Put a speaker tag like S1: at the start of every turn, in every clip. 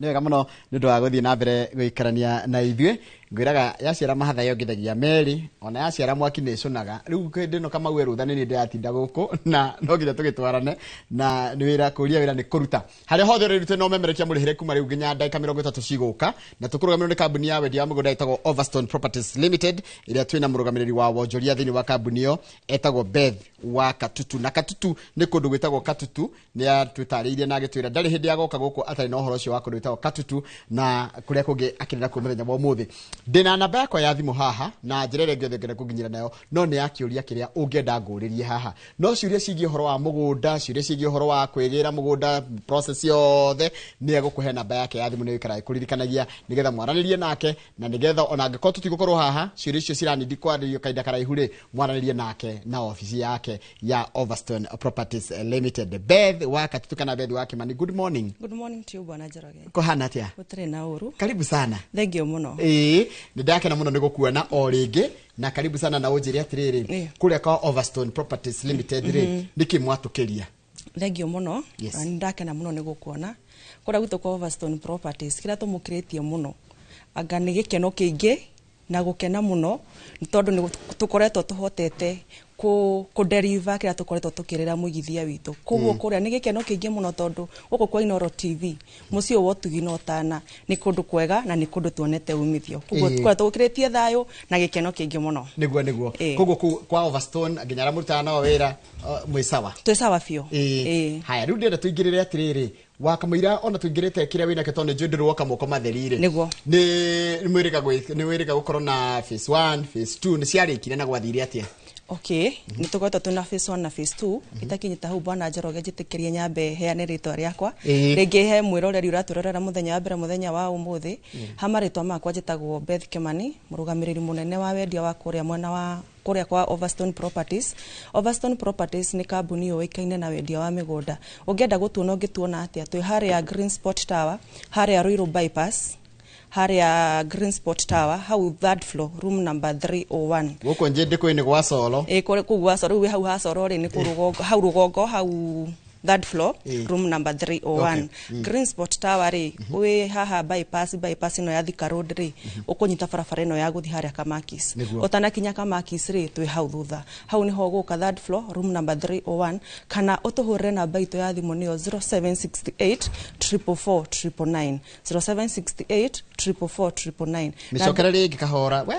S1: Nĩ wega mũno nĩ ũndũ wa gũthiĩ na mbere gũikarania na ithuĩ. Ngwĩraga yaciara mahatha yongithagia merĩ, ona yaciara mwaki nĩ ĩcũnaga. Rĩu hĩndĩ ĩno Kamau e rũtha nĩ niĩ ndĩratinda gũkũ na no nginya tũgĩtwarane na nĩ wĩra kũria wĩra nĩ kũruta. Harĩa hothe ũrĩrute no memerekia mũrĩhĩre kuma rĩu nginya ndagĩka 30 cigũka, na tũkũrũgamĩrĩrwo nĩ kambuni ya wendia wa mĩgũnda ĩtagwo Overstone Properties Limited, ĩrĩa twĩna mũrũgamĩrĩri wa wonjoria thĩinĩ wa kambuni ĩyo etagwo Beth wa Katutu. Na Katutu nĩ kũndũ gwĩtagwo Katutu, nĩ atwĩtarĩirie na agĩtwĩra ndarĩ hĩndĩ agoka gũkũ atarĩ na ũhoro ũcio wa kũndũ gwĩtagwo Katutu na kũrĩa kũngĩ akĩrĩ nakuo mũthenya wa ũmũthĩ. Ndĩna namba yakwa ya thimũ haha na njĩra ĩrĩa ĩngĩ yothe ũngĩenda kũnginyĩra nayo no nĩ ya kĩũria kĩrĩa ũngĩenda ngũrĩrie haha. No ciũria ciĩgiĩ ũhoro wa mũgũnda, ciũria ciĩgiĩ ũhoro wa kwĩgĩra mũgũnda, process yothe nĩ egũkũhe namba yake ya thimũ, nĩ ĩikaraga ĩkũririkanagia nĩgetha mwaranĩrie nake, na nĩgetha ona angĩkorwo tũtigũkorwo haha ciũria icio ciranindi kwarĩrio kahinda karaihu rĩ, mwaranĩrie nake na obici yake ya Overstone Properties Limited. Beth wa Katutu kana Beth wa Kimani, good morning.
S2: Good morning to you, Bwana Njoroge.
S1: Kũhana atĩa?
S2: Gũtirĩ na ũru.
S1: Karibu sana.
S2: Thank you mũno.
S1: Ĩĩ, nĩ ndakena mũno nĩ gũkuona o rĩngĩ na karibu sana, na ũnjĩre atĩrĩrĩ, kũrĩa kwa Overstone Properties Limited rĩ, nĩkĩ mwatũkĩria?
S2: Thank you mũno.
S1: Yes.
S2: Na nĩ ndakena mũno nĩ gũkuona. Kũrĩa gwitũ kwa Overstone Properties, kĩrĩa tũmũkĩrĩtie mũno anga nĩ gĩkeno kĩingĩ na gũkena mũno nĩ tondũ nĩ tũkoretwo tũhotete kũ deliver kĩrĩa tũkoretwo tũkĩrĩra mũigithia witũ. Koguo kũrĩa nĩ gĩkeno kĩingĩ mũno tondũ gũkũ kwa Inooro TV, mũciĩ ũyũ wa ũtugi na ũtana nĩ kũndũ kwega na nĩ kũndũ tuonete umithio. Koguo tũkoretwo gũkĩrĩtie thayũ na gĩkeno kĩingĩ mũno.
S1: Nĩguo. Koguo kũu kwa Overstone nginya arĩa mũrutaga nao wĩra mwĩ sawa?
S2: Twĩ sawa biũ.
S1: Haya, rĩu ndĩrenda tũingĩrĩre atĩrĩrĩ, wakamũira ona tũingĩrĩte kĩrĩa wĩnakĩo tondũ nĩ njũĩ ndũrĩ woka moko matheri rĩ.
S2: Nĩguo.
S1: Nĩ wĩrĩga gũkorwo na phase 1, phase 2 nĩ ciarĩkire na gwathire atĩa?
S2: Okay, nĩ tũkoretwo twĩna phase 1 na phase 2. Itakinyĩte hau Bwana Njoroge, njĩtĩkĩrie nyambe heane rĩtwa rĩakwa. Rĩngĩ he mwĩroreri ũratwĩrorera mũthenya wa mbere mũthenya wa ũmũthĩ. Ha marĩtwa makwa njĩtagwo Beth Kimani, mũrũgamĩrĩri mũnene wa wendia wa kũrĩa mwena wa kũrĩa kwa Overstone Properties. Overstone Properties nĩ kambuni yũĩkaine na wendia wa mĩgũnda. Ũngĩenda gũtuona ũngĩtuona atĩa? Twĩ harĩa Green Spot Tower, harĩa Ruiru Bypass, harĩa Green Spot Tower, hau third floor, room number 301.
S1: Gũkũ njĩndĩ nĩ gwa Coro.
S2: Ĩ kũrĩ kũu gwa Coro, rĩu wĩ hau ha Coro rĩ, nĩ kũu rũgongo, hau rũgongo, hau third floor, room number 301. Green Spot Tower rĩ, wĩ haha bypass ĩno ya Thika Road rĩ, ũkũnyita barabara ĩno ya gũthiĩ harĩa Kamakis. Ũtanakinya Kamakis rĩ, twĩ hau thutha. Hau nĩho ũgũka third floor, room number 301, kana ũtũhũrĩre namba itũ ya thimũ nĩyo 0768 444 999, 0768 444 999.
S1: Mĩcokere rĩngĩ kahora we.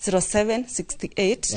S2: 0768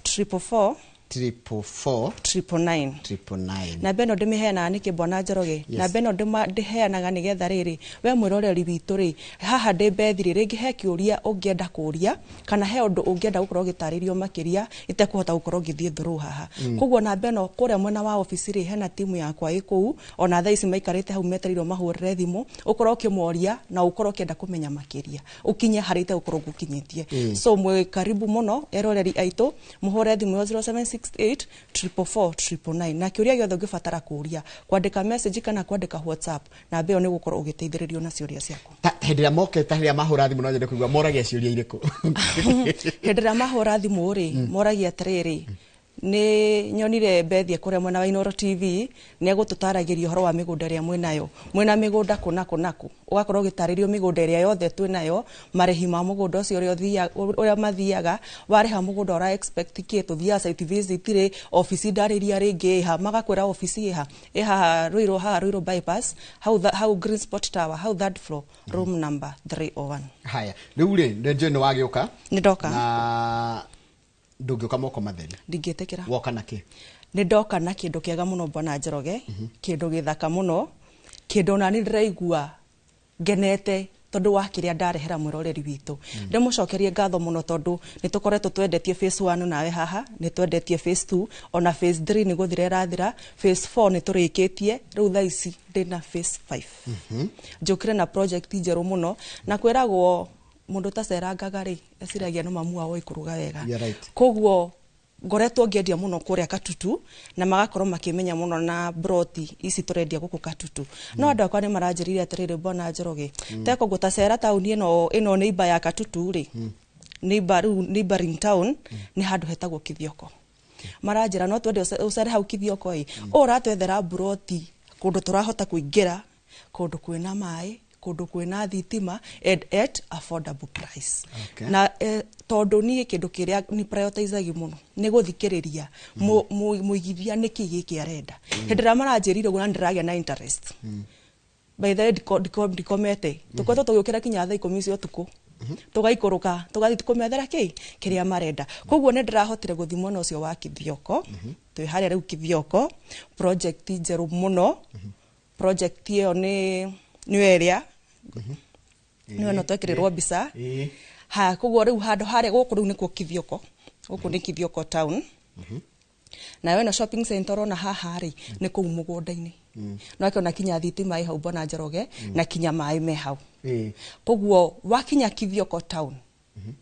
S2: 444
S1: 444
S2: 999.
S1: 999.
S2: Namba ĩno ndĩmĩheanaga nĩkĩ, Bwana Njoroge? Namba ĩno ndĩheanaga nĩgetha rĩrĩ we mwĩroreri witũ rĩ, haha ndĩ Bethi rĩ, rĩngĩ he kĩũria ũngĩenda kũria kana he ũndũ ũngĩenda gũkorwo ũgĩtarĩrio makĩria itekũhota gũkorwo ngĩthiĩ through haha. Koguo namba ĩno kũrĩa mwena wa obici rĩ, hena timu yakwa ĩ kũu, ona thaa ici maikarĩte hau metereirwo mahũrĩre thimũ, ũkorwo ũkĩmoria na ũkorwo ũkĩenda kũmenya makĩria ũkinye harĩa itegũkorwo ngũkinyĩtie. So mwĩ karibu mũno eroreri aitũ, mũhũre thimũ yo 0768 444 999 na kĩũria gĩothe ũngĩbatara kũria, kwandĩka message kana kwandĩka WhatsApp, namba ĩyo nĩ gũkorwo ũgĩteithĩrĩrio na ciũria ciaku.
S1: Ta hĩndĩ ĩrĩa mokĩte, hĩndĩ ĩrĩa mahũra thimũ, no nyende kũigua moragia ciũria irĩkũ?
S2: Hĩndĩ ĩrĩa mahũra thimũ rĩ, moragia atĩrĩrĩ, nĩ nyonire Bethia kũrĩa mwena wa Inooro TV, nĩ egũtũtaragĩria ũhoro wa mĩgũnda ĩrĩa mwĩnayo, mwĩna mĩgũnda kũ na kũ na kũ. Ũgakorwo ũgĩtarĩrio mĩgũnda ĩrĩa yothe twĩnayo, marĩhi ma mũgũnda ũcio ũrĩa ũthiaga, ũrĩa mathiaga, warĩha mũgũnda ũra expect kĩ, tũthiaga site visit rĩ, obici ndarĩria rĩngĩ ĩha, magakwĩra obici ĩha, ĩ haha Ruiru, haha Ruiru Bypass, hau Green Spot Tower, hau third floor, room number 301.
S1: Haya, rĩu rĩ, nĩ njũĩ nĩ wagĩũka.
S2: Nĩ ndoka.
S1: Na ndũngĩũka moko matheri.
S2: Ndingĩtĩkĩra.
S1: Woka na kĩ?
S2: Nĩ ndoka na kĩndũ kĩega mũno, Bwana Njoroge, kĩndũ gĩthaka mũno, kĩndũ ona nĩ ndĩraigua ngenete tondũ wa kĩrĩa ndarehera mwĩroreri witũ. Ndĩmũcokerie ngatho mũno tondũ nĩ tũkoretwo twendetie phase 1 nawe haha, nĩ twendetie phase 2, ona phase 3 nĩ gũthira ĩrathira, phase 4 nĩ tũrĩkĩtie, rĩu thaa ici ndĩna phase 5. Njũkire na project njerũ mũno, na kwĩragwo mũndũ ũtacerangaga rĩ, eciragia no mamu wao ĩkũruga wega.
S1: You're right.
S2: Koguo ngoretwo ngĩendia mũno kũrĩa Katutu na magakorwo makĩmenya mũno na broti ici tũrendia gũkũ Katutu, no andũ akwa nĩ maranjĩrire atĩrĩrĩ, Bwana Njoroge, teko ngũtacera taũni ĩno neighbor ya Katutu rĩ, neighbor rĩu neighboring town nĩ handũ hetagwo Kithioko. Maranjĩra no twende ũcere hau Kithioko ĩ, ũũ ũratwethera mburoti kũndũ tũrahota kũingĩra, kũndũ kwĩna maĩ, Kũndũ kwĩna thitima and at affordable price.
S1: Okay.
S2: Na tondũ niĩ kĩndũ kĩrĩa ni prioritizagi mũno nĩ gũthikĩrĩria mũigithia nĩkĩ gĩkĩ arenda. Hĩndĩ ĩrĩa maranjĩrire ũguo na nĩndĩragĩa na interest, by the way, ndikomete, tũkoretwo tũgĩũkĩra kinya thaa 10 cia ũtukũ, tũgaikũrũka, tũgathiĩ kũmethera kĩ kĩrĩa marenda. Koguo nĩ ndĩrahotire gũthiĩ mwena ũcio wa Kithioko. Twĩ harĩa rĩu Kithioko, project njerũ mũno. Project ĩyo nĩ nĩyo ĩrĩa nĩyo ĩno twekĩrĩrwo mbica. Ha, koguo rĩu handũ harĩa gũkũ rĩu nĩkuo Kithioko, gũkũ nĩ Kithioko town. Nayo ĩno shopping center ũrona haha rĩ, nĩ kũu mũgũnda-inĩ. No akĩona kinya thitima ĩ hau, Bwana Njoroge, na kinya maĩ me hau. Koguo wakinya Kithioko town,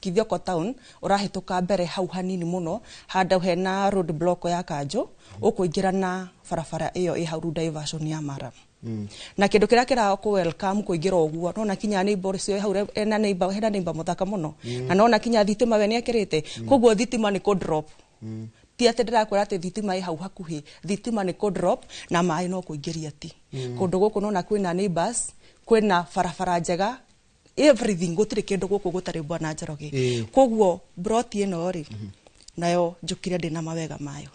S2: Kithioko town ũrahĩtũka mbere hau hanini mũno, handũ hena road block ya kanjũ, ũkũingĩra na barabara ĩyo ĩ hau rĩu, diversion ya Maram. Na kĩndũ kĩrĩa kĩra welcome kũingĩra ũguo, nona kinya neighbor ũcio hau ena neighbor, hena neighbor mũthaka mũno, na nona kinya thitima we nĩekĩrĩte. Koguo thitima nĩ kũ drop, ti atĩ ndĩrakwĩra atĩ thitima ĩ hau hakuhĩ, thitima nĩ kũ drop na maĩ no kũingĩria ti kũndũ gũkũ. Nona kwĩna neighbors, kwĩna barabara njega, everything, gũtirĩ kĩndũ gũkũ gũtarĩ, Bwana Njoroge. Koguo broti ĩno rĩ, nayo njũkire ndĩna mawega mayo.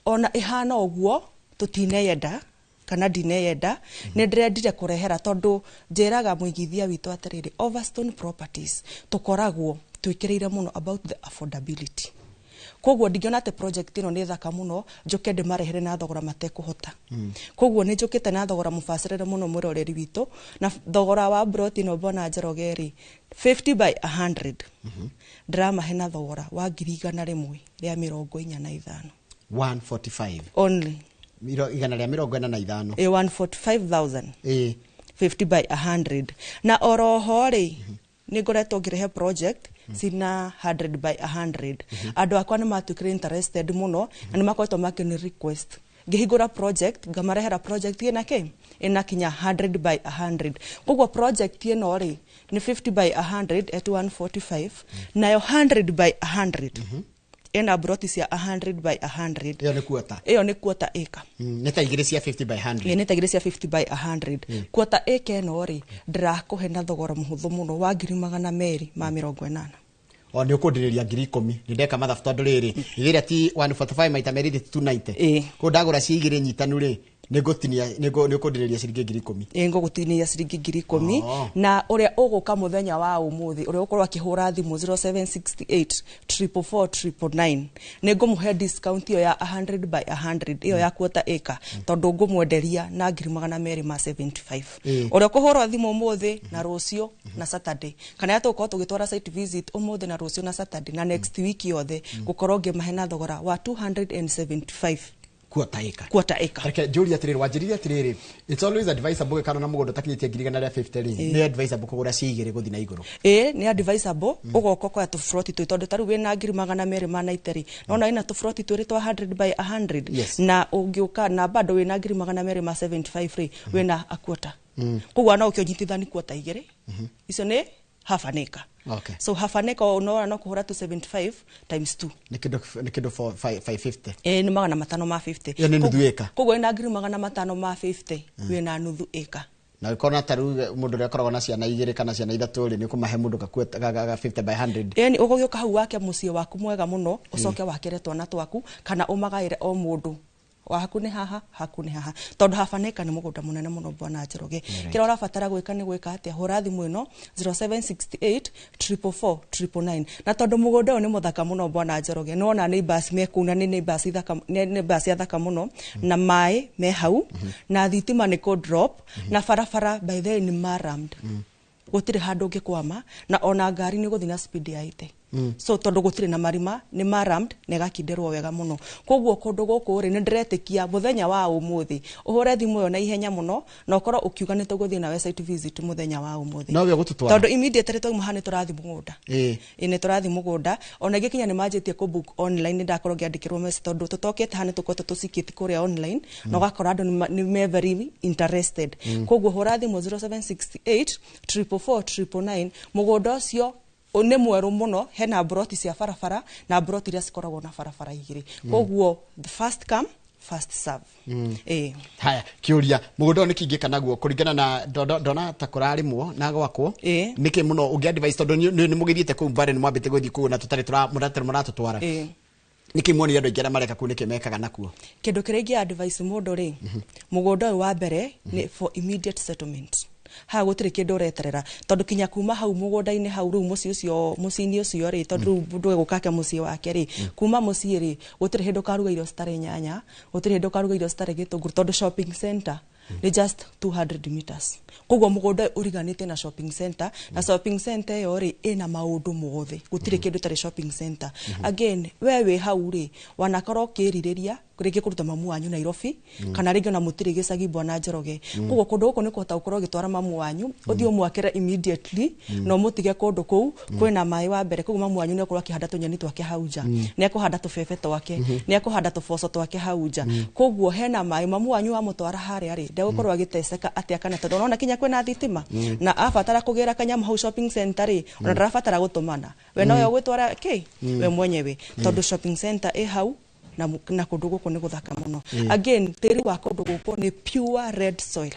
S2: Ona ĩhana ũguo tũtineyenda kana ndineyenda, nĩ ndĩrendire kũrehera tondũ njĩraga mũigithia witũ atĩrĩrĩ, Overstone Properties tũkoragwo twĩkĩrĩire mũno about the affordability. Koguo ndingĩona atĩ project ĩno nĩ thaka mũno njũke ndĩmarehere na thogora matekũhota. Koguo nĩ njũkĩte na thogora mũbacĩrĩre mũno, mwĩroreri witũ. Na thogora wa broti ĩno, Bwana Njoroge rĩ, 50 by 100, ndĩramahe na thogora wa 145,000.
S1: 145?
S2: Only.
S1: 145.
S2: Ĩ, 145,000. 50 by 100. Na oroho rĩ, nĩ ngoretwo ngĩrehe project cina 100 by 100. Andũ akwa nĩ matuĩkire interested mũno na nĩ makoretwo makĩni request ngĩhingũra project ngamarehera project ĩna kĩ ĩna kinya 100 by 100. Koguo project ĩno rĩ, nĩ 50 by 100 at 145, nayo 100 by 100 ĩna broti cia 100 by 100.
S1: Ĩyo nĩ quarter?
S2: Ĩyo nĩ quarter acre.
S1: Nĩ ta igĩrĩ cia 50 by 100.
S2: Ĩ, nĩ ta igĩrĩ cia 50 by 100. Quarter acre ĩno rĩ, ndĩrakũhe na thogora mũhũthũ mũno wa 280,000.
S1: O nĩ ũkũndĩrĩria 10,000. Nĩ ndeka mathabu, tondũ rĩrĩ, igĩrĩ ti 145 maita merĩ ti 290?
S2: Ĩ.
S1: Koguo ndagũra ci igĩrĩ nyitanu rĩ, nĩ ngũtinia, nĩ ũkũndĩrĩria ciringi 10,000.
S2: Ĩ, ngũgũtinĩria ciringi 10,000.
S1: Oh.
S2: Na ũrĩa ũgũka mũthenya wa ũmũthĩ, ũrĩa ũgũkorwo akĩhũra thimũ 0768 444 999, nĩ ngũmũhe discount ĩyo ya 100 by 100, ĩyo ya quarter acre, tondũ ngũmwenderia na 275,000. Ũrĩa ũkũhũra thimũ ũmũthĩ na rũciũ na Saturday, kana ya tũgũkorwo tũgĩtwara site visit ũmũthĩ na rũciũ na Saturday na next week yothe, ngũkorwo ngĩmahe na thogora wa 275.
S1: Quarter acre.
S2: Quarter acre.
S1: Reke njũrie atĩrĩrĩ, wanjĩrire atĩrĩrĩ, it's always advisable gĩkano na mũgũnda ũtakinyĩtie 150,000 rĩ, nĩ advisable kũgũra ci igĩrĩ gũthiĩ na igũrũ?
S2: Ĩ, nĩ advisable ũgoka ũkoya tũburoti twĩ, tondũ ta rĩu wĩna 290,000 rĩ, nona ĩna tũburoti twĩrĩ twa 100 by 100. Na ũngĩũka na bado wĩna 275,000 rĩ, wĩna a quarter. Koguo no ũkĩũnyitithani quarter igĩrĩ icio nĩ half an acre. So half an acre ũnona no kũhũra 275 times 2.
S1: Nĩ kĩndũ 550.
S2: Ĩ, nĩ 550.
S1: Ĩyo nĩ nuthu ĩka.
S2: Koguo wĩna 550,000 wĩna nuthu ĩka.
S1: Na ũkona ta rĩu mũndũ ũrĩa akoragwo na ciana igĩrĩ kana ciana ithatũ rĩ, nĩ ũkũmahe mũndũ ga 50 by 100.
S2: Yani ũgũgĩũka hau wake mũciĩ waku mwega mũno, ũcoke wakĩre twana twaku kana ũmagaĩre o mũndũ waku, nĩ haha haku nĩ haha, tondũ half an acre nĩ mũgũnda mũnene mũno, Bwana Njoroge. Kĩrĩa ũrabatara gwĩka nĩ gwĩka atĩa? Hũra thimũ ĩno 0768 444 999. Na tondũ mũgũnda ũyũ nĩ mũthaka mũno, Bwana Njoroge, nĩwona neighbors me kũu, na nĩ neighbors ithaka, nĩ neighbors athaka mũno, na maĩ me hau, na thitima nĩ kũ drop, na barabara by the way nĩ marammed, gũtirĩ handũ ũngĩkwama, na ona ngari nĩ gũthiĩ na speed ya 80. So tondũ gũtirĩ na marima, nĩ marammed na ĩgakindĩrwo wega mũno. Koguo kũndũ gũkũ rĩ, nĩ ndĩretĩkia mũthenya wa ũmũthĩ ũhũre thimũ ĩyo na ihenya mũno na ũkorwo ũkiuga nĩ tũgũthiĩ nawe site visit mũthenya wa ũmũthĩ.
S1: No we ũgũtũtwara?
S2: Tondũ immediately twauma haha nĩ tũrathiĩ mũgũnda. Ĩ, nĩ tũrathiĩ mũgũnda. Ona ingĩ kinya nĩ manjĩtie kũ book online, nĩ ndakorwo ngĩandĩkĩrwo message, tondũ tũtokĩte haha nĩ tũkoretwo tũcikĩte kũrĩa online na ũgakora andũ nĩ me very interested. Koguo hũra thimũ 0768 444 999. Mũgũnda ũcio nĩ mwerũ mũno, hena broti cia barabara na broti iria cikoragwo na barabara igĩrĩ. Koguo the first come, first serve.
S1: Haya, kiuria mugunda ũyũ nĩkĩ ingĩka naguo kũringana na ndona ta kũrarĩmwo na gwakwo? Nĩkĩ mũno ũngĩ advise, tondũ nĩ mũgĩthiĩte kũu mbare, nĩ mwambĩte gũthiĩ kũu na tũtarĩ mũratũtwara? Nĩkĩ muonire andũ aingĩ arĩa mareka kũu, nĩkĩ mekaga nakuo?
S2: Kĩndũ kĩrĩa ingĩ advice mũndũ rĩ, mũgũnda ũyũ wa mbere nĩ for immediate settlement. Haha gũtirĩ kĩndũ ũreterera, tondũ kinya kuma hau mũgũnda-inĩ hau rĩu mũciĩ ũcio, mũciĩ-inĩ ũcio rĩ, tondũ rĩu mũndũ egũka ake mũciĩ wake rĩ, kuma mũciĩ rĩ, gũtirĩ hĩndĩ ũkaruga irio citarĩ nyanya, gũtirĩ hĩndĩ ũkaruga irio citarĩ gĩtũngũrũ, tondũ shopping center nĩ just 200 meters. Koguo mũgũnda ũyũ ũriganĩte na shopping center, na shopping center ĩyo rĩ, ĩna maũndũ mothe, gũtirĩ kĩndũ ĩtarĩ shopping center. Again, we wĩ hau rĩ, wanakorwo ũkĩrirĩria rĩngĩ kũruta mamu wanyu Nairobi, kana rĩngĩ ona mũtirĩ gĩcagi, bwana Njoroge. Koguo kũndũ gũkũ nĩ kũhota gũkorwo ũgĩtwara mamu wanyu, ũthiĩ ũmwakĩre immediately na ũmũtige kũndũ kũu kwĩna maĩ wa mbere. Koguo mamu wanyu nĩ akorwo akĩhanda tũnyeni twake hau nja, nĩ ekũhanda tũbebe twake, nĩ ekũhanda tũboco twake hau nja. Koguo hena maĩ, mamu wanyu wamũtwara harĩa rĩ, ndegũkorwo agĩteceka atĩa kana, tondũ ũrona kinya kwĩna thitima, na abatara kũgĩra kanyamũ hau shopping center rĩ, ona ndarabatara gũtũmana, we nowe ũgwĩtwara kĩ we mwenyewe, tondũ shopping center ĩ hau na kũndũ gũkũ nĩ gũthaka mũno. Again, tĩri wa kũndũ gũkũ nĩ pure red soil,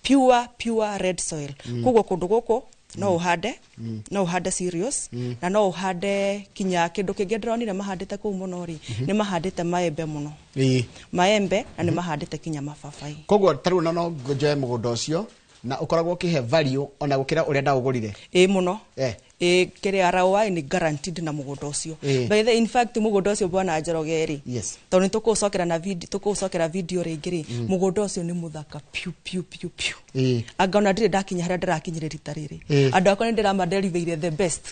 S2: pure pure red soil. Koguo kũndũ gũkũ no ũhande cereals, na no ũhande kinya kĩndũ kĩngĩ ndĩronire mahandĩte kũu mũno rĩ, nĩ mahandĩte maembe mũno, maembe, na nĩ mahandĩte kinya mababai.
S1: Koguo ta rĩu no njoe mũgũnda ũcio na ũkoragwo ũkĩhe value ona gũkĩra ũrĩa ndaũgũrire?
S2: Ĩ, mũno. Ĩ, kĩrĩa ROI nĩ guaranteed na mũgũnda ũcio. By the, in fact, mũgũnda ũcio, bwana Njoroge rĩ, tondũ nĩ tũkũũcokera na video, tũkũũcokera video rĩngĩ rĩ, mũgũnda ũcio nĩ mũthaka piu piu piu piu. Anga ona ndirĩ ndakinya harĩa ndĩrakinyire rita rĩrĩ. Andũ akwa nĩ ndĩramadelivĩire the best.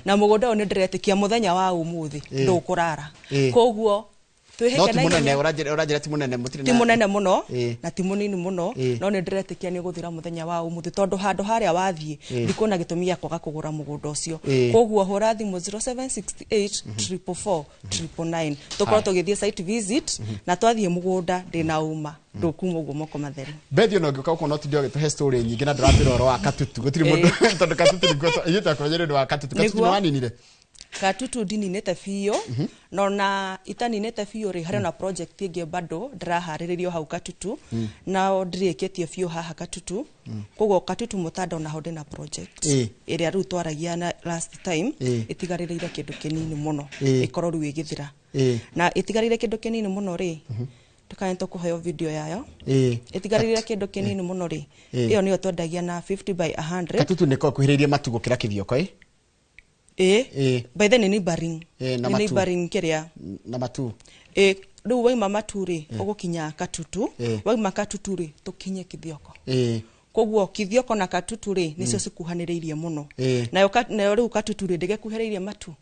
S2: Na mũgũnda ũyũ nĩ ndĩretĩkia mũthenya wa ũmũthĩ ndũkũrara. Koguo
S1: No
S2: twĩhĩke
S1: ti
S2: na
S1: mũnene?
S2: ihenya.
S1: Ũranjĩra ti mũnene, mũtirĩ
S2: Ti mũnene mũno na ti mũnini mũno, no nĩ ndĩretĩkia nĩ ũgũthira mũthenya wa ũmũthĩ, tondũ handũ harĩa wathiĩ ndikuona gĩtũmi gĩa kwaga kũgũra mũgũnda ũcio. Koguo hũra thimũ 0768 444 999, tũkorwo tũgĩthiĩ site visit, na twathiĩ mũgũnda ndĩna ũma ndũkuma ũguo moko matheri.
S1: Bethi, ona ũngĩũka gũkũ no tinde ũgĩtũhe story nyingĩ na ndũratwĩra ũhoro wa Katutu. Gũtirĩ mũndũ, tondũ Katutu nĩkuo ithuĩ twakũmenyera ũndũ wa Katutu. Katutu nĩ waninire?
S2: Katutu ndininĩte biũ, no na itaninĩte biũ rĩ, harĩ ona project ĩngĩ bado ndĩraharĩrĩrio hau Katutu, nao ndirĩkĩtie biũ haha Katutu. Koguo Katutu mũtanda onaho ndĩna project ĩrĩa rĩu twaragia na last time, ĩtigarĩrĩire kĩndũ kĩnini mũno ĩkorwo rĩu ĩgĩthira. Na ĩtigarĩire kĩndũ kĩnini mũno rĩ, ndũkane tũkũheo video yayo. Ĩtigarĩrĩire kĩndũ kĩnini mũno rĩ, ĩyo nĩyo twendagia na 50 by 100.
S1: Katutu nĩko kuhĩrĩirie matu gũkĩra Kĩthioko, ĩ?
S2: Ĩ. By then nĩ neighboring.
S1: Na
S2: Nĩ
S1: Matu.
S2: neighboring kĩrĩa.
S1: Na matu.
S2: Ĩ, rĩu waima Matu rĩ, ũgũkinya Katutu. Waima Katutu rĩ, tũkinye Kithioko. Koguo Kithioko na Katutu rĩ, nĩcio cikuhanĩrĩirie mũno. Nayo rĩu Katutu rĩ, ndĩgekuhĩrĩirie Matu.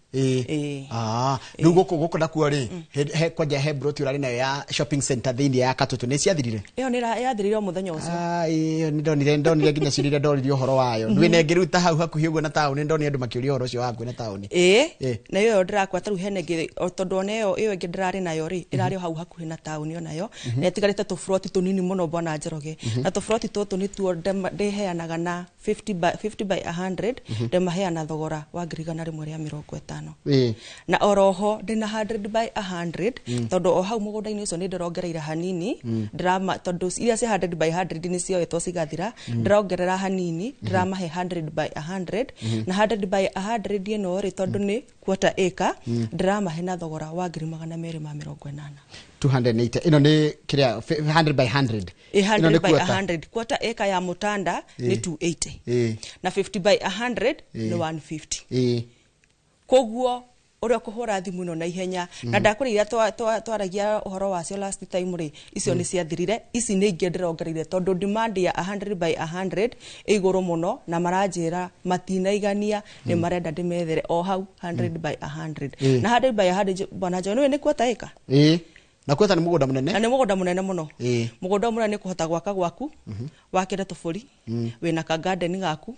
S1: Ah, rĩu gũkũ nakuo rĩ, he kwanja he broti ũrarĩ nayo ya shopping center thĩinĩ ya Katutu, nĩ ciathirire?
S2: Ĩyo nĩ yathirire o mũthenya ũcio.
S1: Ah, ĩyo nĩ ndonire nginya ciũria iria ndoririe ũhoro wayo. Ndwĩna ĩngĩ rĩu ta hau hakuhĩ ũguo na taũni? Ndonire andũ makĩũria ũhoro ũcio wa hakuhĩ na taũni.
S2: Ĩ, na ĩyo ndĩrakwa ta rĩu hena ĩngĩ o tondũ ona ĩyo ĩngĩ ndĩrarĩ nayo rĩ, ĩrarĩ o hau hakuhĩ na taũni onayo, na ĩtigarĩte tũburoti tũnini mũno, bwana Njoroge, na tũburoti tũtũ nĩtuo ndĩheanaga na 50 by 100, ndĩmaheana thogora wa 150,000. Na oroho ndĩna 100 by 100, tondũ o hau mũgũnda-inĩ ũcio nĩ ndĩrongereire hanini, ndĩrama tondũ iria cia 100 by 100 nĩ cioetwo cigathira, ndĩrongerera hanini, ndĩramahe 100 by 100. Na 100 by 100 ĩno rĩ, tondũ nĩ quarter acre, ndĩramahe na thogora wa 280,000.
S1: 280, ĩno nĩ kĩrĩa 100 by 100?
S2: Ĩ,
S1: Ĩno nĩ
S2: 100 by
S1: quarter.
S2: 100, quarter acre ya mũtanda nĩ 280, na 50 by 100 nĩ 150. Koguo ũrĩa ũkũhũra thimũ ĩno na ihenya, na ndakwĩra iria twaragia ũhoro wacio last time rĩ, icio nĩ ciathirire. Ici nĩ ingĩ ndĩrongereire, tondũ demand ya 100 by 100 ĩ igũrũ mũno, na maranjĩra matinaigania, nĩ marenda ndĩmethere o hau 100 by 100. Na 100 by 100, bwana John, nĩ quarter acre.
S1: Ĩ, na quarter nĩ mũgũnda mũnene.
S2: Na nĩ mũgũnda mũnene mũno. Mũgũnda ũyũ mũnene nĩ kũhota gwaka gwaku, wakĩre tũbũri, wĩna ka garden gaku,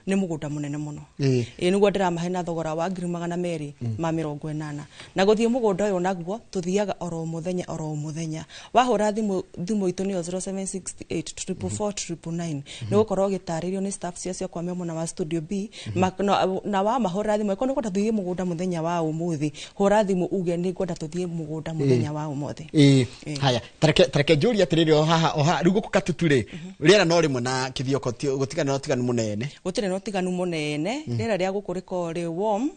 S2: nĩ mũgũnda mũnene mũno. Ĩ, nĩguo ndĩramahe na thogora wa 280,000. Na gũthiĩ mũgũnda ũyũ naguo tũthiaga oro mũthenya oro mũthenya. Wahũra thimũ, thimũ itũ nĩyo 0768 444 999, nĩ gũkorwo ũgĩtarĩrio nĩ staff cia ciakwa me mwena wa studio B. Na wamahũrĩra thimũ, angĩkorwo nĩ ũkwenda tũthiĩ mũgũnda mũthenya wa ũmũthĩ, hũra thimũ uge nĩ ngwenda tũthiĩ mũgũnda mũthenya wa ũmũthĩ. guothe.
S1: Ĩĩ, haya, tareke njũrie atĩrĩrĩ, o haha o haha rĩu gũkũ Katutu rĩ, rĩera no rĩmwe na Kithioko, gũtigana na ũtiganu mũnene?
S2: Gũtirĩ na ũtiganu mũnene. Rĩera rĩa gũkũ rĩkoragwo rĩ warm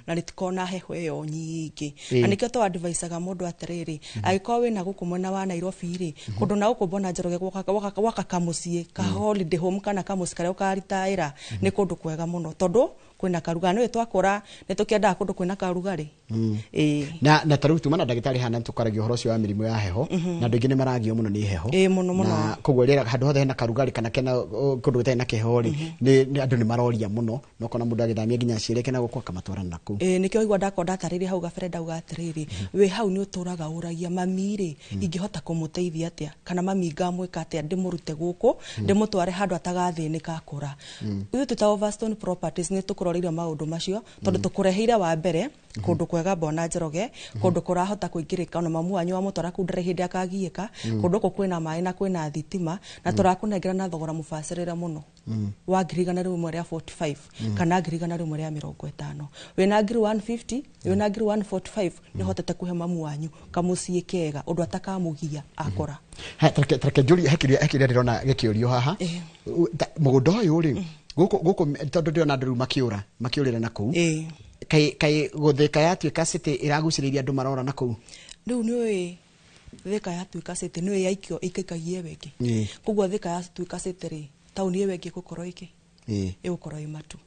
S2: na rĩtikoragwo na heho ĩyo nyingĩ. Na nĩkĩo tũ advisaga mũndũ atĩrĩrĩ, angĩkorwo wĩna gũkũ mwena wa Nairobi rĩ, kũndũ na gũkũ Bwana Njoroge, gwaka kamũciĩ ka holiday home kana kamũciĩ karĩa ũkaritaĩra nĩ kũndũ kwega mũno, tondũ kwĩna karugarĩ. Nĩũĩ twakũra nĩ tũkĩendaga kũndũ kwĩna karugarĩ. Ĩĩ.
S1: Na tarĩu tuma na ndagĩtarĩ hana tũkaragia ũhoro ũcio wa mĩrimũ ya heho, na andũ aingĩ nĩ maragio mũno nĩ heho.
S2: Ĩĩ, mũno mũno.
S1: Na koguo rĩera handũ hothe hena karugarĩ kana kena kũndũ gũtarĩ na kĩheho rĩ, nĩ andũ nĩ maroria mũno, na ũkona mũndũ agĩthamia nginya aciari ake na gũkũ akamatwara na kũu.
S2: Ĩĩ, nĩkĩo waigua ndakorwo ndatarĩria hau gabere ndauga atĩrĩrĩ, wĩ hau nĩ ũtũraga ũragia mami rĩ, ingĩhota kũmũteithia atĩa, kana mami ngamwĩka atĩa ndĩmũrute gũkũ ndĩmũtware handũ atagathĩnĩka akũra. Ithuĩ twĩ ta Overstone Properties nĩ tũkũroreire maũndũ macio, tondũ tũkũreheire wa mbere kũndũ kwega Bwana Njoroge, kũndũ kũrahota kũingĩrĩka, ona mamu wanyu wamũtwara kũu ndarĩ hĩndĩ akagiĩka, kũndũ gũkũ kwĩna maĩ na kwĩna thitima, na tũrakũnengera na thogora mũbacĩrĩre mũno wa 145,000 kana 150,000. Wĩna ngiri 150, wĩna ngiri 145, nĩ ũhotete kũhe mamu wanyu kamũciĩ kega ũndũ atakamũgia akora.
S1: Ha, tareke njũrie, he kĩũria ndĩrona gĩkĩũrio haha. Mũgũnda ũyũ rĩ, gũkũ tondũ ndĩrona andũ rĩu makĩũra makĩũrĩra na kũu, kaĩ gũthĩka yatuĩka city ĩragucĩrĩria andũ marora na kũu?
S2: Rĩu nĩũĩ Thĩka yatuĩka city, nĩũĩ yaikio ĩikaikagia ĩyo ĩngĩ. Koguo Thĩka yatuĩka city rĩ, taũni ĩyo ĩngĩ ĩgũkorwo ĩkĩ ĩgũkorwo ĩ Matu.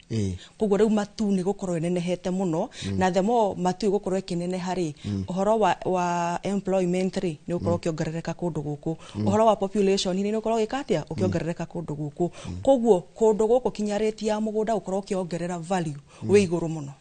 S2: Koguo rĩu Matu nĩ gũkorwo ĩnenehete mũno, na the more Matu ĩgũkorwo ĩkĩneneha rĩ, ũhoro wa employment rĩ nĩ ũgũkorwo ũkĩongerereka kũndũ gũkũ, ũhoro wa population rĩ nĩ ũgũkorwo ũgĩka atĩa, ũkĩongerereka kũndũ gũkũ. Koguo kũndũ gũkũ kinya rate ya mũgũnda gũkorwo ũkĩongerera value wĩ igũrũ mũno.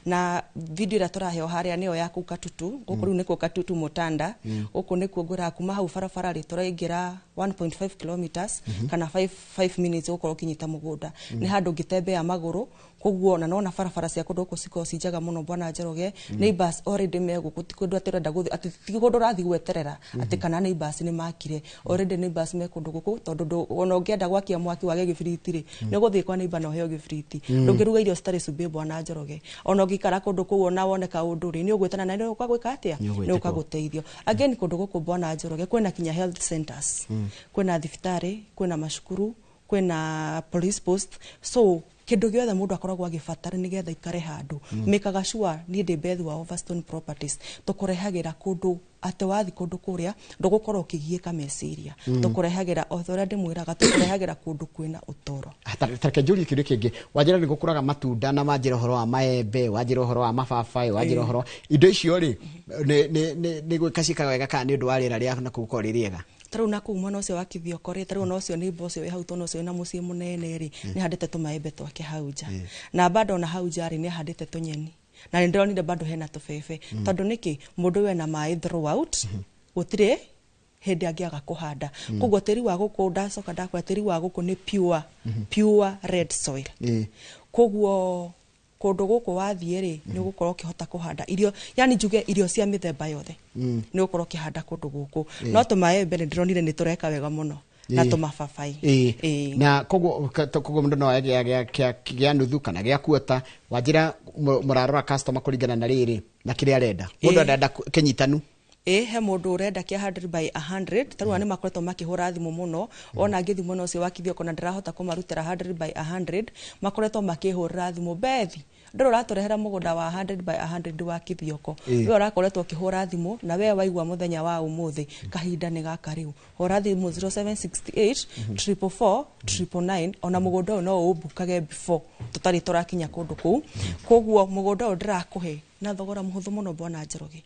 S2: Na video ĩrĩa tũraheo harĩa nĩyo ya kũu Katutu. Gũkũ rĩu nĩkuo Katutu Mutanda, gũkũ nĩkuo ngwĩraga kuma hau barabara rĩ tũraingĩra 1.5 kilometers kana 5 minutes gũkorwo ũkinyita mũgũnda. Nĩ handũ ũngĩtembea magũrũ. Koguo na nona barabara cia kũndũ gũkũ cikoragwo ci njega mũno, Bwana Njoroge. Neighbors already me gũkũ, ti kũndũ atĩ ũrenda gũthiĩ atĩ ti kũndũ ũrathiĩ gweterera atĩ kana neighbors nĩ makire. Already neighbors me kũndũ gũkũ, tondũ ona ũngĩenda gwakia mwaki wage gĩbiriti rĩ, nĩ ũgũthiĩ kwa neighbor na ũheo gĩbiriti. Ndũngĩruga irio citarĩ cumbĩ, Bwana Njoroge. Ona ũngĩikara kũndũ kũu ona wone kaũndũ rĩ, nĩ ũgwĩtana na nĩ ũka gwĩka atĩa,
S1: Nĩ ũgwĩtĩkwo.
S2: Nĩ ũka gũteithio. Again, kũndũ gũkũ, Bwana Njoroge, kwĩna kinya health centers, kwĩna thibitarĩ, kwĩna macukuru, kwĩna police post, so kĩndũ gĩothe mũndũ akoragwo agĩbatara nĩgetha ikare handũ, mĩkaga sure niĩ ndĩ Beth wa Overstone Properties tũkũrehagĩra kũndũ atĩ wathi kũndũ kũrĩa ndũgũkorwo ũkĩgiĩka meciria. Tũkũrehagĩra o ta ũrĩa ndĩmwĩraga, tũkũrehagĩra kũndũ kwĩna ũtũro.
S1: Tareke njũrie kĩũria kĩngĩ. Wanjĩra nĩ gũkũraga matunda, na wanjĩra ũhoro wa maembe, wanjĩra ũhoro wa mababaĩ, wanjĩra ũhoro indo icio rĩ, nĩ gwĩka ciĩkaga wega kana nĩ ũndũ wa rĩera rĩa na kũu gũkorwo rĩ rĩega?
S2: Ta rĩu na kũu mwena ũcio wa Kithioko rĩ, ta rĩu ona ũcio neighbor ũcio wĩ hau, tondũ ũcio wĩna mũciĩ mũnene rĩ, nĩ handĩte tũmaembe twake hau nja, na bado ona hau nja rĩ, nĩ ahandĩte tũnyeni, na nĩ ndĩronire bado hena tũbebe, tondũ nĩkĩ mũndũ wena maĩ throughout, gũtirĩ hĩndĩ angĩaga kũhanda. Koguo tĩri wa gũkũ, ndacoka ndakwĩra, tĩri wa gũkũ nĩ pure, pure red soil. Koguo kũndũ gũkũ wathiĩ rĩ, nĩ ũgũkorwo ũkĩhota kũhanda irio, yani njuge irio cia mĩthemba yothe nĩ ũgũkorwo ũkĩhanda kũndũ gũkũ. No tũmaembe nĩ ndĩronire nĩ tũreka wega mũno na tũmababai.
S1: Na koguo mũndũ no agĩa gĩa nuthu kana gĩa kuota. Wanjĩra mũrarora customer kũringana na rĩrĩ na kĩrĩa arenda mũndũ. Arenda kĩnyitanu.
S2: Ĩ, he mũndũ ũrenda kĩa 100 by 100. Ta rĩu nĩ makoretwo makĩhũra thimũ mũno, ona ngĩthiĩ mwena ũcio wa Kithioko na ndĩrahota kũmarutĩra 100 by 100, makoretwo makĩhũrĩra thimũ, "Bethi, ndũrĩ ũratũrehera mũgũnda wa 100 by 100 wa Kithioko?" We ũrakoretwo ũkĩhũra thimũ na we waigua mũthenya wa ũmũthĩ, kahinda nĩ gaka rĩu, hũra thimũ 0768 444 999. Ona mũgũnda ũyũ no ũmbukage before tũtarĩ tũrakinya kũndũ kũu. Koguo mũgũnda ũyũ ndĩrakũhe na thogora mũhũthũ mũno, Bwana Njoroge,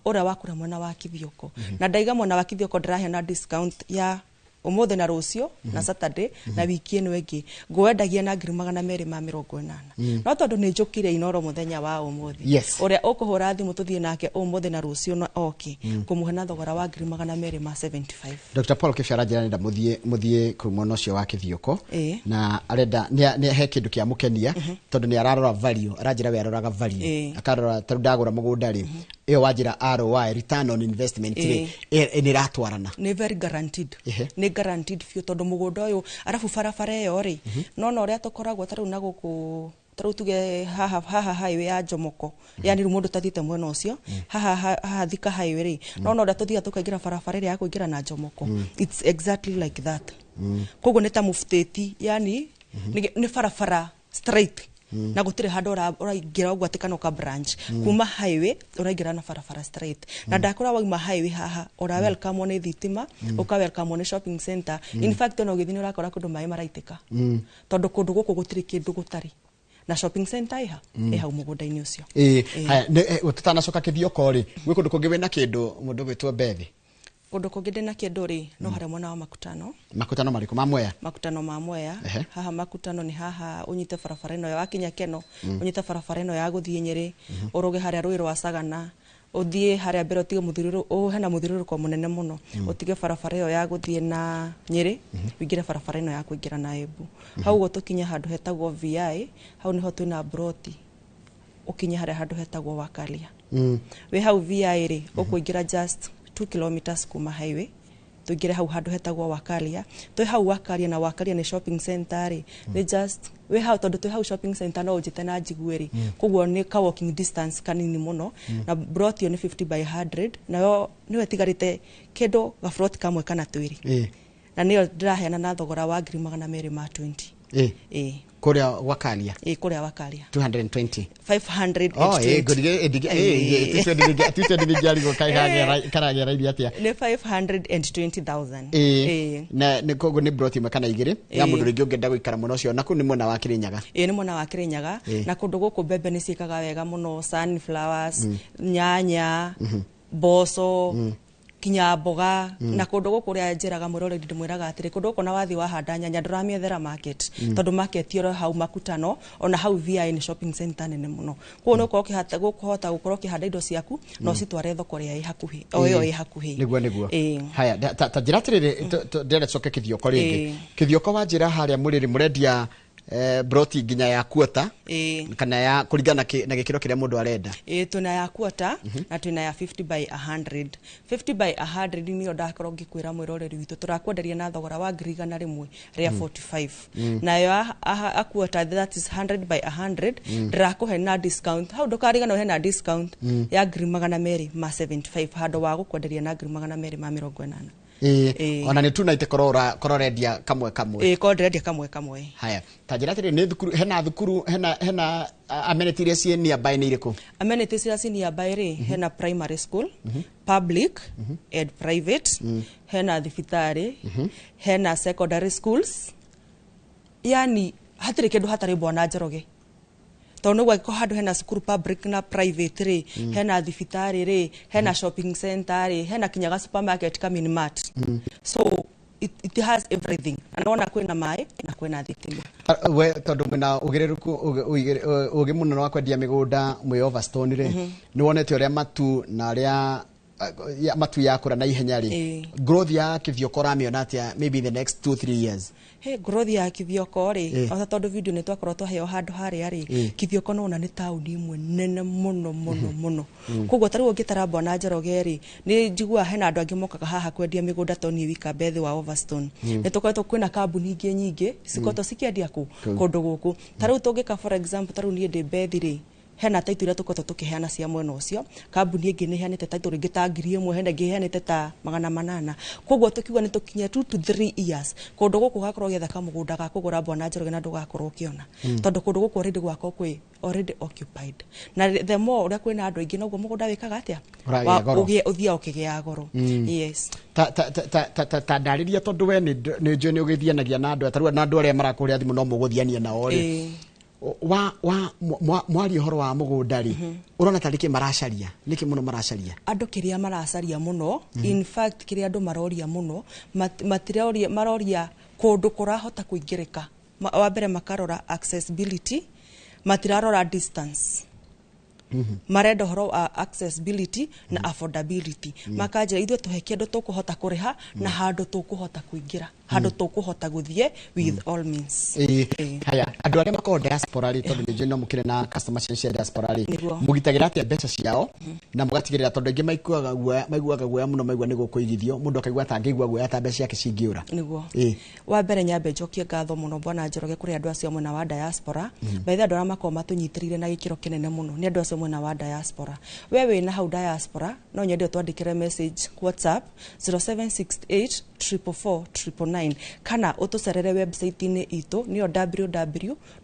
S2: ũrĩa wakũra mwena wa Kithioko. Na ndaiga mwena wa Kithioko ndĩraheana discount ya ũmũthĩ na rũciũ na Saturday na wiki ĩno ĩngĩ. Ngwendagia na 280,000, no tondũ nĩ njũkire Inoro mũthenya wa ũmũthĩ, ũrĩa ũkũhũra thimũ tũthiĩ nake ũmũthĩ na rũciũ na oke, ngũmũhe na thogora wa 275,000.
S1: Dr. Paul Kĩbiara njĩra nenda mũthiĩ kũu mwena ũcio wa Kithioko. Na arenda nĩ he kĩndũ kĩa mũkenia, tondũ nĩ ararora value, aranjĩra we aroraga value. Akarora tarĩu ndagũra mũgũnda rĩ, ĩyo wanjĩra ROI, return on investment rĩ, nĩ ĩratwarana.
S2: Nĩ very guaranteed. Nĩ guaranteed biũ, tondũ mũgũnda ũyũ arabu barabara ĩyo rĩ, nona ũrĩa tũkoragwo ta rĩu na gũkũ Tarĩu tuge haha haha highway ya Jomoko, yani rĩu mũndũ tathiĩte mwena ũcio haha haha Thika highway rĩ, no ũrĩa tũthiaga tũkaingĩra barabara ĩrĩa ya kũingĩra na Jomoko, it's exactly like that. Koguo nĩ ta mũbutĩti, yani nĩ barabara straight na gũtirĩ handũ ũraingĩra ũguo atĩ kana ũka branch kuma highway, ũraingĩra na barabara straight. Na ndakũra wauma highway haha ũra welcome nĩ thitima, ũka welcome nĩ shopping center. In fact, ona ũgĩthiĩ nĩ ũrakora kũndũ maĩ maraitĩka, tondũ kũndũ gũkũ gũtirĩ kĩndũ gũtarĩ na shopping center ĩha ĩ hau mũgũnda-inĩ ũcio.
S1: Ĩĩ, haya, tũtanacoka Kĩthioko rĩ, gwĩ kũndũ kũngĩ wĩna kĩndũ, mũndũ gwĩtwo Bethi?
S2: Kũndũ kũngĩ ndĩna kĩndũ rĩ, no harĩa mwena wa Makutano.
S1: Makutano marĩkũ? Ma Mwea?
S2: Makutano ma Mwea. Haha Makutano nĩ haha ũnyite barabara ĩno wakinya Keno, ũnyite barabara ĩno ya gũthiĩ Nyĩrĩ, ũrũge harĩa rũĩ rwa Sagana, ũthiĩ harĩa mbere ũtige mũthiũrũrũko, hena mũthiũrũrũko mũnene mũno, ũtige barabara ĩyo ya gũthiĩ na Nyĩrĩ, ũingĩre barabara ĩno ya kũingĩra na Embu. Hau ũguo tũkinye handũ hetagwo VI, hau nĩho twĩna broti. Ũkinye harĩa handũ hetagwo Wakalia, wĩ hau VI rĩ, ũkũingĩra just 2 kilometers kuma highway, tũingĩre hau handũ hetagwo Wakalia. Twĩ hau Wakalia, na Wakalia nĩ shopping center rĩ, nĩ just wĩ hau, tondũ twĩ hau shopping center no ũnjĩte na njigue rĩ, koguo nĩ ka walking distance kanini mũno. Na broti ĩyo nĩ 50 by 100, nayo nĩyo ĩtigarĩte kĩndũ gabroti kamwe kana twĩrĩ. Na nĩyo ndĩraheana na thogora wa 220,000. Ĩĩ.
S1: Kũrĩa Wakalia?
S2: Ĩĩ, kũrĩa Wakalia.
S1: 220?
S2: 520.
S1: Oh, ĩĩ, ngũrige 220 ningĩarigwo karagera atĩa.
S2: Nĩ 520,000.
S1: Ĩĩ, na nĩ koguo nĩ broti ĩmwe kana igĩrĩ ya mũndũ rĩngĩ ũngĩenda gũikara mwena ũcio, na kũu nĩ mwena wa Kĩrĩnyaga.
S2: Ĩĩ, nĩ mwena wa Kĩrĩnyaga. Na kũndũ gũkũ mbembe nĩ ciĩkaga wega mũno, sunflowers, nyanya, mboco, kinya mboga. Na kũndũ gũkũ ũrĩa njĩraga mwĩroreri, ndĩmwĩraga atĩrĩ, kũndũ gũkũ na wathiĩ wahanda nyanya ndũramĩethera market, tondũ market ĩro hau Makutano, ona hau VI nĩ shopping center nene mũno. Koguo nĩ ũkorwo gũkũhota gũkorwo ũkĩhanda indo ciaku na ũcitware thoko ĩrĩa ĩ hakuhĩ, o ĩyo ĩ hakuhĩ.
S1: Nĩguo.
S2: Ĩĩ.
S1: Haya, ta njĩra atĩrĩrĩ, ndĩrenda tũcoke Kĩthioko rĩngĩ.
S2: Ĩĩ.
S1: Kĩthioko wa njĩra harĩa mũrĩrĩ mũrendia broti nginya ya kuota kana ya kũringana na gĩkĩro kĩrĩa mũndũ arenda?
S2: Ĩĩ, twĩna ya quarter na twĩna ya 50 by 100. 50 by 100 nĩyo ndakorwo ngĩkwĩra mwĩroreri witũ tũrakwenderia na thogora wa 145,000. Nayo a quarter, that is 100 by 100, ndĩrakũhe na discount hau, ndũkariganĩrwo hena discount ya 275,000 handũ wa gũkwenderia na 280,000.
S1: Ĩĩ.
S2: Ĩĩ.
S1: Ona nĩ 290 korwo ũrendia kamwe kamwe?
S2: Ĩĩ, korwo ndĩrendia kamwe kamwe.
S1: Haya, ta njĩra atĩrĩrĩ, nĩ thukuru, hena thukuru, hena amenity iria ciĩ nearby nĩ irĩkũ?
S2: Amenities iria ciĩ nearby rĩ, hena primary school, public and private, hena thibitarĩ, hena secondary schools, yani hatirĩ kĩndũ hatarĩ, bwana Njoroge, tondũ nĩguo angĩkorwo handũ hena cukuru public na private rĩ, hena thibitarĩ rĩ, hena shopping center rĩ, hena kinya ga supermarket ka mini mart. So it has everything, na nĩwona kwĩna maĩ na kwĩna thitima.
S1: We tondũ mwĩna ũgĩrĩrĩku, ũgĩ mũno wa kwendia mĩgũnda mwĩ Overstone rĩ, nĩ wonete ũrĩa matu na ũrĩa matu yakũra na ihenya rĩ, growth ya Kĩthioko ũramĩona atĩa, maybe in the next 2 3 years?
S2: He growth ya Kithioko rĩ, ota tondũ video nĩ twakorwo twaheo handũ harĩa rĩ, Kithioko nĩwona nĩ taũni ĩmwe nene mũno mũno mũno. Koguo tarĩu ũngĩtara bwana Njoroge rĩ, nĩ njiguaga hena andũ angĩ mokaga haha kwendia mĩgũnda, to niĩ wika Bethi wa Overstone. Nĩ tũkoretwo kwĩna kambuni ingĩ nyingĩ cikoretwo cikĩendia kũ kũndũ gũkũ. Tarĩu tũngĩka, for example, tarĩu niĩ ndĩ Bethi rĩ, hena title iria tũkoretwo tũkĩheana cia mwena ũcio. Kambuni ĩngĩ nĩ ĩheanĩte title rĩngĩ ta 1000, hena ĩngĩ ĩheanĩte ta 800. Koguo tũkiuga nĩ tũkinye 2 to 3 years, kũndũ gũkũ ũgakorwo ũgĩetha kamũgũnda ga kũgũra, bwana Njoroge, na ndũgakorwo ũkĩona, tondũ kũndũ gũkũ already gwakorwo kwĩ already occupied. Na the more ũrĩa kwĩna andũ aingĩ, noguo mũgũnda wĩkaga atĩa?
S1: Ũragĩa goro.
S2: Ũthiaga ũkĩgĩaga goro, yes.
S1: Ta ndarĩria, tondũ we nĩ njũĩ nĩ ũgĩthianagia na andũ, tarĩu na andũ arĩa marakũrĩa thimũ no mũgũthiania nao rĩ, wa mwaria ũhoro wa mũgũnda rĩ, ũrona ta nĩkĩ maracaria, nĩkĩ mũno maracaria?
S2: Andũ kĩrĩa maracaria mũno, in fact kĩrĩa andũ maroria mũno, matiroria, maroria kũndũ kũrahota kũingĩrĩka. Wa mbere makarora accessibility, matirarora distance. Marenda ũhoro wa accessibility na affordability. Makanjĩra ithuĩ tũhe kĩndũ tũkũhota kũrĩha na handũ tũkũhota kũingĩra. Handũ tũkũhota gũthiĩ with all means.
S1: Ĩĩ. Haya, andũ arĩa makoragwo diaspora rĩ, tondũ nĩ njũĩ no mũkĩrĩ na customer cianyu cia diaspora rĩ,
S2: Nĩguo.
S1: Mũgitagĩra atĩa mbeca ciao na mũgatigĩrĩra, tondũ aingĩ maiguaga guoya mũno maigua nĩ gũkũigithio, mũndũ akaigua ta angĩigua guoya ta mbeca ciake cingĩũra?
S2: Nĩguo.
S1: Ĩĩ.
S2: Wa mbere, nyambe njokie ngatho mũno, Bwana Njoroge, kũrĩ andũ acio mwena wa diaspora. By the way, andũ arĩa makoragwo matũnyitĩrĩire na gĩkĩro kĩnene mũno nĩ andũ acio mwena wa diaspora. We wĩna hau diaspora, no nyende ũtwandĩkĩre message WhatsApp 0768 444 999, kana ũtũcerere website-inĩ itũ, nĩyo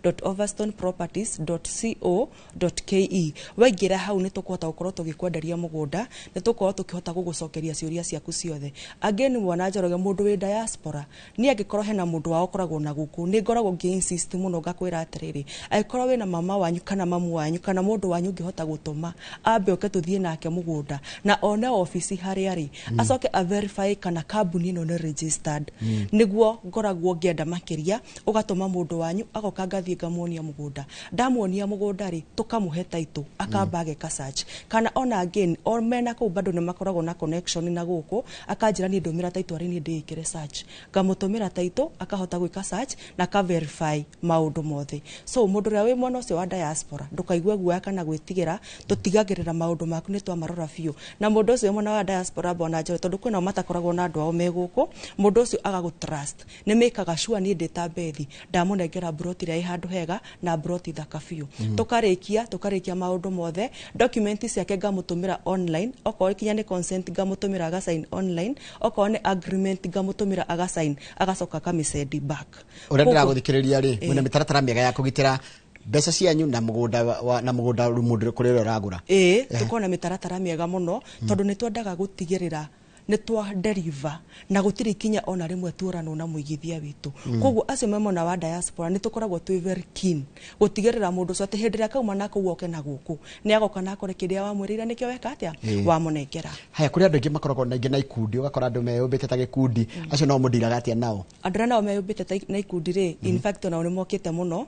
S2: www.overstoneproperties.co.ke. Waingĩra hau, nĩ tũkũhota gũkorwo tũgĩkwenderia mũgũnda, nĩ tũgũkorwo tũkĩhota gũgũcokeria ciũria ciaku ciothe. Again, Mwana Njoroge, mũndũ wĩ diaspora, niĩ angĩkorwo hena mũndũ wao ũkoragwo na gũkũ, nĩ ngoragwo ngĩ insist mũno ngakwĩra atĩrĩrĩ, angĩkorwo wĩna mama wanyu kana mamu wanyu kana mũndũ wanyu ũngĩhota gũtũma ambe oke tũthiĩ nake mũgũnda na one obici harĩa rĩ, acoke a verify kana kambuni ĩno nĩ registered, nĩguo ngoragwo ngĩenda makĩria. Ũgatũma mũndũ wanyu agoka, ngathiĩ ngamuonia mũgũnda. Ndamuonia mũgũnda rĩ, tũkamũhe title, akamba ageka search. Kana ona again, o mena kũu bado nĩ makoragwo na connection na gũkũ, akanjĩra niĩ ndũmĩra title arĩ niĩ ndĩĩkĩre search. Ngamũtũmĩra title, akahota gwĩka search na aka verify maũndũ mothe. So mũndũ ũrĩa wĩ mwena ũcio wa diaspora, ndũkaigue guoya kana gwĩtigĩra, tũtigagĩrĩra maũndũ maku nĩ twamarora biũ. Na mũndũ ũcio wĩ mwena wa diaspora, Bwana Njoroge, tondũ kwĩnao matakoragwo na andũ ao me gũkũ, mũndũ ũcio agagũ trust, nĩ mĩkaga sure niĩ ndĩ ta Bethi ndamũnengera broti ĩrĩa ĩ handũ hega na broti thaka biũ. Tũkarĩkia maũndũ mothe, document ciake ngamũtũmĩra online. Okorwo kinya nĩ consent, ngamũtũmĩra agasign online. Okorwo nĩ agreement, ngamũtũmĩra agasign, agacoka akamĩsend back.
S1: Ũrĩa
S2: Koguo-
S1: ndĩragũthikĩrĩria rĩ, mwĩna mĩtaratara mĩega ya kũgitĩra mbeca cianyu na mũgũnda na mũgũnda mũndũ kũrĩ ũrĩa ũragũra.
S2: Ĩĩ, tũkorwo na mĩtaratara mĩega mũno, tondũ nĩ twendaga gũtigĩrĩra nĩ twa deliver na gũtirĩ ikinya ona rĩmwe tuoranwo na mũigithia witũ. Koguo acio me mwena wa diaspora, nĩ tũkoragwo twĩ very keen gũtigĩrĩra mũndũ ũcio atĩ hĩndĩ ĩrĩa kauma na kũu oke na gũkũ, nĩ agoka na akore kĩrĩa wamwĩrĩire nĩkĩo weka atĩa, wamũnengera.
S1: Haya, kũrĩ andũ aingĩ makoragwo na ingĩ na ikundi, ũgakora andũ meyũmbĩte ta gĩkundi, acio no mũndiraga atĩa nao?
S2: Andũ arĩa nao meyũmbĩte na ikundi rĩ, in fact onao nĩ mokĩte mũno.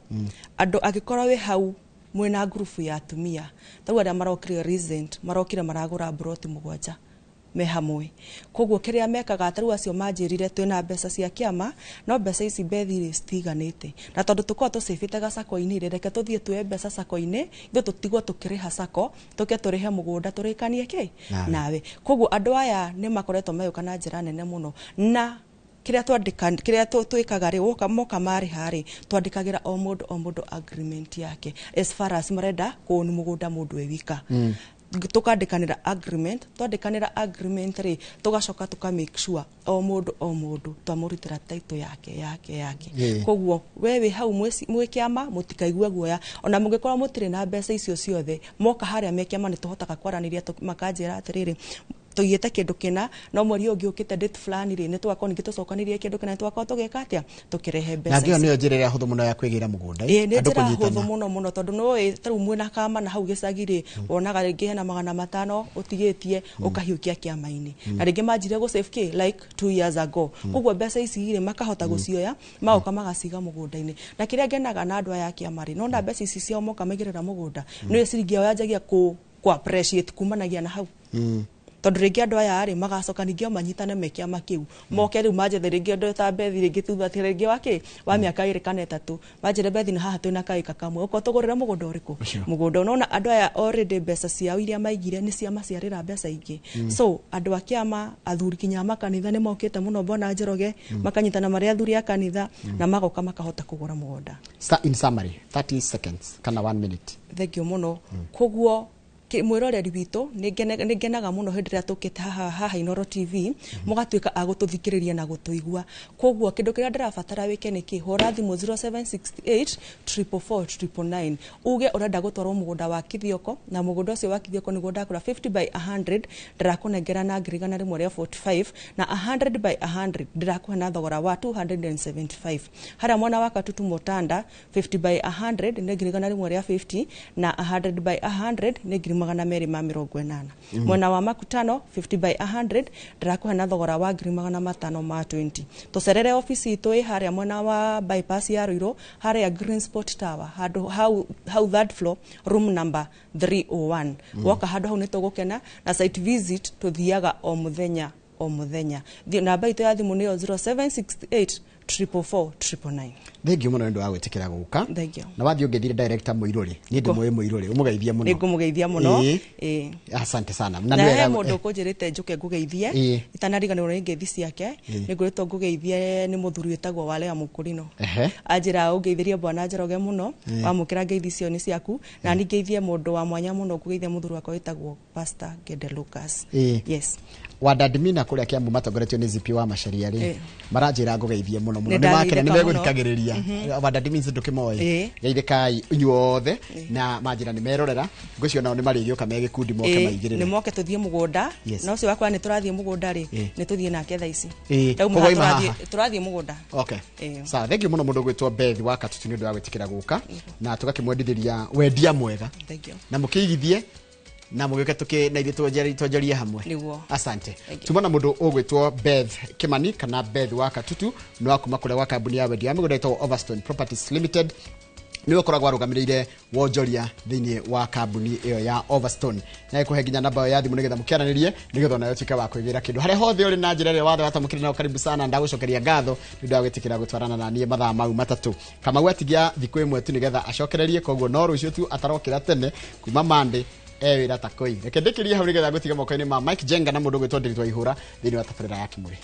S2: Andũ angĩkorwo wĩ hau mwĩna ngurubu ya atumia, tarĩu arĩa marokire recent, marokire maragũra mburoti 7 me hamwe. Koguo kĩrĩa mekaga, tarĩu acio manjĩrire, twĩna mbeca cia kĩama, no mbeca ici, Bethi rĩ, citiganĩte, na tondũ tũkoragwo tũcĩbĩte gacako-inĩ rĩ, reke tũthiĩ tuoe mbeca sacco-inĩ, ithuĩ tũtigwo tũkĩrĩha sacco, tũke tũrĩhe mũgũnda tũrĩkanie kĩ
S1: Nawe.
S2: Nawe. Koguo andũ aya nĩ makoretwo magĩũka na njĩra nene mũno, na kĩrĩa twandĩka, kĩrĩa twĩkaga rĩ, woka moka marĩha rĩ, twandĩkagĩra o mũndũ o mũndũ agreement yake. As far as marenda kũũni mũgũnda mũndũ e wika, tukandĩkanĩra agreement. Twandĩkanĩra agreement rĩ, tũgacoka tuka make sure o mũndũ o mũndũ twamũrutĩra title yake yake yake. Koguo we wĩ hau mwĩ kĩama, mũtikaigue guoya. Ona mũngĩkorwo mũtirĩ na mbeca icio ciothe, moka harĩa me kĩama, nĩ tũhotaga kwaranĩria, makanjĩra atĩrĩrĩ, tũigĩte kĩndũ kĩna, no mweri ũyũ ũngĩ ũkĩte date fulani rĩ, nĩ tũgakorwo ningĩ tũcokanĩrie kĩndũ kĩna, nĩ tũgakorwo tũgĩka atĩa, tũkĩrehe mbeca
S1: Na ngĩo
S2: ici.
S1: Nĩyo njĩra ĩrĩa hũthũ mũno ya kwĩgĩra mũgũnda.
S2: Ĩĩ, nĩ
S1: Andũ
S2: njĩra
S1: kũnyitana.
S2: Hũthũ mũno mũno, tondũ nĩũĩ tarĩu mwĩna kama na hau gĩcagi rĩ, wonaga rĩngĩ hena 500 ũtigĩtie, ũkahiũkia kĩama-inĩ, na rĩngĩ manjire gũ save kĩ like 2 years ago. Koguo mbeca ici rĩ, makahota gũcioya, magoka magaciga mũgũnda-inĩ. Na kĩrĩa ngenaga na andũ aya a kĩama rĩ, nona mbeca ici ciao moka maigĩrĩra mũgũnda, nĩũĩ ciringi yao yanjagia kũ appreciate kumanagia na hau, tondũ rĩngĩ andũ aya rĩ, magacoka ningĩ o manyitane me kĩama kĩu, moke rĩu manjethe rĩngĩ andũ ta Bethi rĩngĩ thutha atĩ rĩngĩ wa wa mĩaka 2 kana 3, manjĩre, "Bethi, na haha twĩna kaĩka kamwe, ũkorwo tũgũrĩre mũgũnda ũrĩkũ?"
S1: Ũcio.
S2: Mũgũnda ũnona andũ aya already mbeca ciao iria maigire nĩ ciamaciarĩra mbeca ingĩ. So andũ a kĩama, athuri kinya a makanitha nĩ mokĩte mũno, Bwana Njoroge, makanyitana marĩ athuri a kanitha na magoka makahota kũgũra mũgũnda.
S1: In summary, 30 seconds kana 1 minute.
S2: Thengio mũno. Koguo mwĩroreri witũ, nĩ ngenaga mũno hĩndĩ ĩrĩa tũkĩte haha haha Inooro TV, mũgatuĩka a gũtũthikĩrĩria na gũtũigua. Koguo kĩndũ kĩrĩa ndĩrabatara wĩke nĩ kĩ? Hũra thimũ 0768 444 999, uge ũrenda gũtwarwo mũgũnda wa Kithioko, na mũgũnda ũcio wa Kithioko nĩguo ndakũra 50 by 100, ndĩrakũnengera na 145,000, na 100 by 100 ndĩrakũhe na thogora wa 275. Harĩa mwena wa Katutu Mutanda, 50 by 100 nĩ 150,000, na 100 by 100 nĩ 280,000. Mwena wa Makutano, 50 by 100 ndĩrakũhe na thogora wa 520,000. Tũcerere obici itũ ĩ harĩa mwena wa bypass ya Ruiru, harĩa Green Sport Tower, handũ hau hau, third floor, room number 301. Woka handũ hau nĩ tũgũkena, na site visit tũthiaga o mũthenya. O mũthenya. Namba itũ ya thimũ nĩyo 0768 444 999.
S1: Thengiũ mũno nĩ ũndũ wa gwĩtĩkĩra gũka.
S2: Thank you.
S1: Na wathiĩ ũngeithire director Mũirũrĩ, niĩ ndĩmũĩ Mũirũrĩ, ũmũgeithie mũno.
S2: Nĩngũmũgeithia mũno.
S1: Ĩĩ. Asante sana.
S2: Na
S1: nĩ
S2: he
S1: wega-
S2: mũndũ ũkũnjĩrĩte njũke ngũgeithie, itanariganĩrwo nĩ ngeithi ciake. Nĩ ngũrĩtwo ngũgeithie nĩ mũthuri wĩtagwo Walea Mũkũrino. Anjĩra ũngeithĩrie Bwana Njoroge mũno, wamũkĩra ngeithi icio nĩ ciaku. Na nĩ ngeithie mũndũ wa mwanya mũno, ngũgeithia mũthuri wakwa wĩtagwo Pastor Gede Lucas. Yes.
S1: Wandandimina kũrĩa Kiambu matongoretio nĩ ZP wa Macharia rĩ, maranjĩra ngũgeithie mũno mũno.
S2: Nĩ
S1: nĩ makena nĩ
S2: ndageithĩka mũno.
S1: megũthikagĩrĩria Wandandimins, ndũkĩmoĩ. Geithĩkai inyuothe na manjĩra nĩ merorera, ngwĩcio nao nĩ marĩgĩũka me gĩkundi moke maigĩrĩre.
S2: Nĩ moke tũthiĩ mũgũnda. Na ũcio wakwa nĩ tũrathiĩ mũgũnda rĩ, nĩ tũthiĩ nake thaa ici. Ndauma
S1: Koguo
S2: haha
S1: oima
S2: tũrathiĩ
S1: haha?
S2: Tũrathiĩ mũgũnda.
S1: Okay. Sawa, thank you mũno mũndũ gwĩtwo Beth wa Katutu nĩ ũndũ wa gwĩtĩkĩra gũka na tũgakĩmwendithĩria wendia mwega.
S2: Thank you.
S1: Na mũkĩigithie na mũgĩũke tũkĩ na ithuĩ twonjorie hamwe.
S2: Nĩguo.
S1: Asante.
S2: Thank you.
S1: Tuma na mũndũ ũgwĩtwo Beth Kimani kana Beth wa Katutu, nĩ wa kuma kũrĩa gwa kambuni ya wendia wa mĩgũnda ĩtagwo Overstone Properties Limited, nĩwe ũkoragwo arũgamĩrĩire wonjoria thĩinĩ wa kambuni ĩyo ya Overstone, na ĩkũhe nginya namba ĩyo ya thimũ nĩgetha mũkĩaranĩrie, nĩgetha onayo ũtuĩke wa kwĩgĩra kĩndũ harĩa hothe ũrĩ na njĩra ĩrĩa wathe watamũkĩra nayo. Karibu sana, ndagũcokeria ngatho nĩ ũndũ wa gwĩtĩkĩra gũtwarana na niĩ mathaa mau 3. Kamau atigia thikũ ĩmwe tu nĩgetha acokererie, koguo no rũciũ tu atarokĩra tene kuma Monday e wĩra ta koi. Reke ndĩkĩrie hau nĩgetha ngũtige moko-inĩ ma Mike Jenga na mũndũ ũgwĩtwo Ndĩritũ Waihũra thĩinĩ wa tabarĩra ya Kĩmũrĩ.